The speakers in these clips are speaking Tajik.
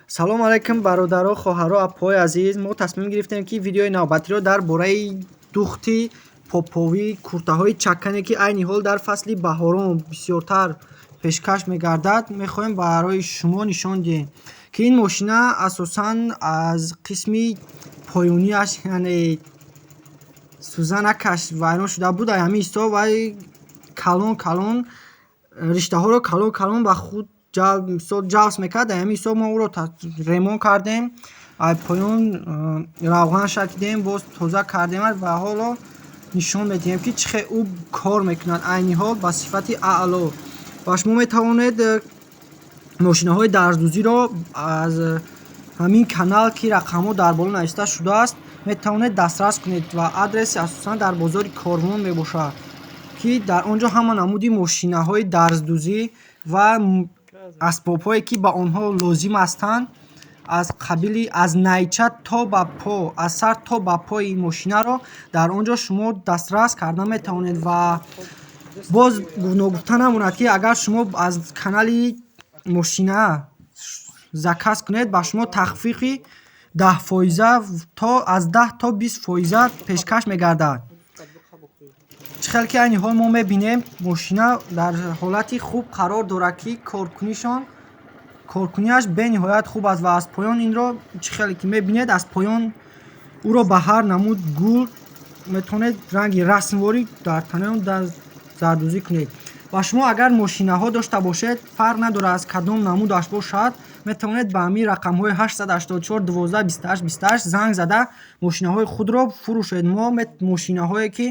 Салом алайкум, бародаро, хоҳаро, апои азиз. Мо тасмим гирифтем, ки видеои навбатиро дар бораи духти поповӣ куртаҳои чаккане, ки айни ҳол дар фасли баҳорон бисёртар пешкаш мегардад, мехоҳем барои шумо нишон диҳем, ки ин мошина асосан аз қисми поёнияш, яъне сӯзанакаш вайрон шуда буд. Ай ҳамин ҳисоб вай калон калон риштаҳоро калон калон ба худ мисол ҷавс мекард. Ай ҳамин ҳисоб мо ӯро ремонт кардем, ай поён равған шакидем, боз тоза кардем ва ҳоло нишон медиҳем, ки чӣ хел ӯ кор мекунад айни ҳол ба сифати аъло. Ва шумо метавонед мошинаҳои дарздӯзиро аз ҳамин канал, ки рақамҳо дар боло нависта шудааст, метавонед дастрас кунед ва адреси асосан дар бозори Корвон мебошад, ки дар он ҷо ҳама намуди мошинаҳои дарздӯзӣ ва асбобҳое, ки ба онҳо лозим ҳастанд, аз қабили аз найча то ба по, аз сар то ба пои мошинаро дар он ҷо шумо дастрас карда метавонед. Ва боз ногуфта намонад, ки агар шумо аз канали мошина заказ кунед, ба шумо тахфифи 10 фоиза то аз 10 то 20 фоиза пешкаш мегардад. Чӣ хел ки айни ҳол мо мебинем, мошина дар ҳолати хуб қарор дорад, ки коркунияш бениҳоят хуб аст. Ва аз поён инро чӣ хеле ки мебинед, аз поён ӯро ба ҳар намуд гул метавонед ранги расмворӣ дар танаи он зардӯзӣ кунед. Ва шумо агар мошинаҳо дошта бошед, фарқ надорад аз кадом намудаш бошад, метавонед ба ҳамин рақамҳои 884 12 28 28 занг зада мошинаҳои худро фурӯшед. Мо мошинаҳое, ки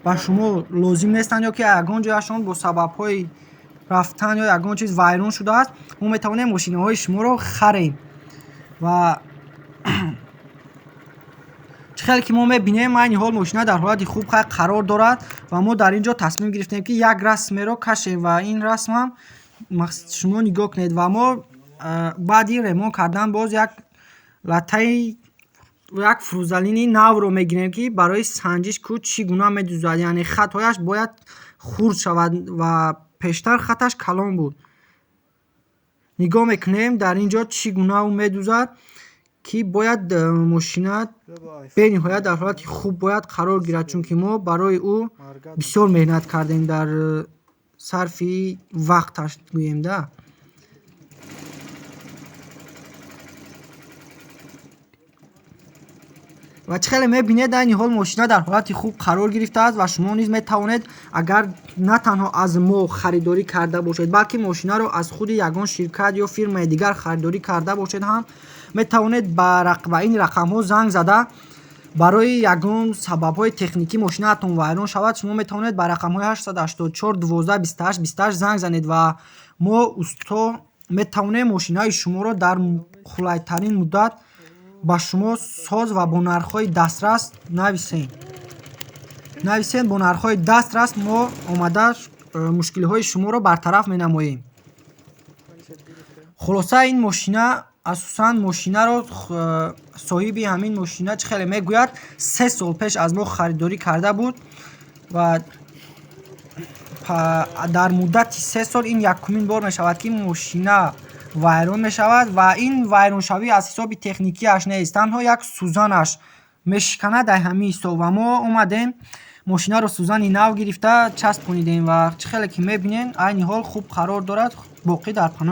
ба шумо лозим нестанд ё ки ягон ҷояшон бо сабабҳои рафтан ё ягон чиз вайрон шудааст, мо метавонем мошинаҳои шуморо харем. Ва чӣ хеле ки мо мебинем, айни ҳол мошина дар ҳолати хуб қарор дорад ва мо дар ин ҷо тасмим гирифтем, ки як расмеро кашем ва ин расмам шумо нигоҳ кунед. Ва мо баъди ремонт кардан боз як латтаи, як фрузалини навро мегирем, ки барои санҷиш ку чӣ гуна медӯзад, яъне хатҳояш бояд хурд шавад ва пештар хаташ калон буд. Нигоҳ мекунем, дар ин ҷо чӣ гуна ӯ медӯзад, ки бояд мошина бениҳоят дар ҳолати хуб бояд қарор гирад, чунки мо барои ӯ бисёр меҳнат кардем, дар сарфи вақташ гӯем да. Ва чӣ хеле мебинед, айни ҳол мошина дар ҳолати хуб қарор гирифтааст ва шумо низ метавонед, агар на танҳо аз мо харидорӣ карда бошед, балки мошинаро аз худи ягон ширкат ё фирмаи дигар харидорӣ карда бошед ҳам, метавонед ба ин рақамҳо занг зада, барои ягон сабабҳои техникӣ мошинаатон вайрон шавад, шумо метавонед ба рақамҳои 884 12 28 28 занг занед ва мо усто метавонем мошинаи шуморо дар қулайтарин муддат ба шумо соз ва бо нархҳои дастрас нависем. Бо нархҳои дастрас мо омада мушкилиҳои шуморо бартараф менамоем. Хулоса, ин мошина асосан мошинаро соҳиби ҳамин мошина, чӣ хеле мегӯяд, 3 сол пеш аз мо харидорӣ карда буд ва дар муддати 3 сол ин якумин бор мешавад, ки мошина вайрон мешавад. Ва ин вайроншавӣ аз ҳисоби техникиаш нест, танҳо як сӯзанаш мешиканад дар ҳамин ҳисоб. Ва мо омадем, мошинаро сӯзани нав гирифта часпонидем ва чӣ хеле ки мебинем, айни ҳол хуб қарор дорад. Боқӣ дар паноҳи.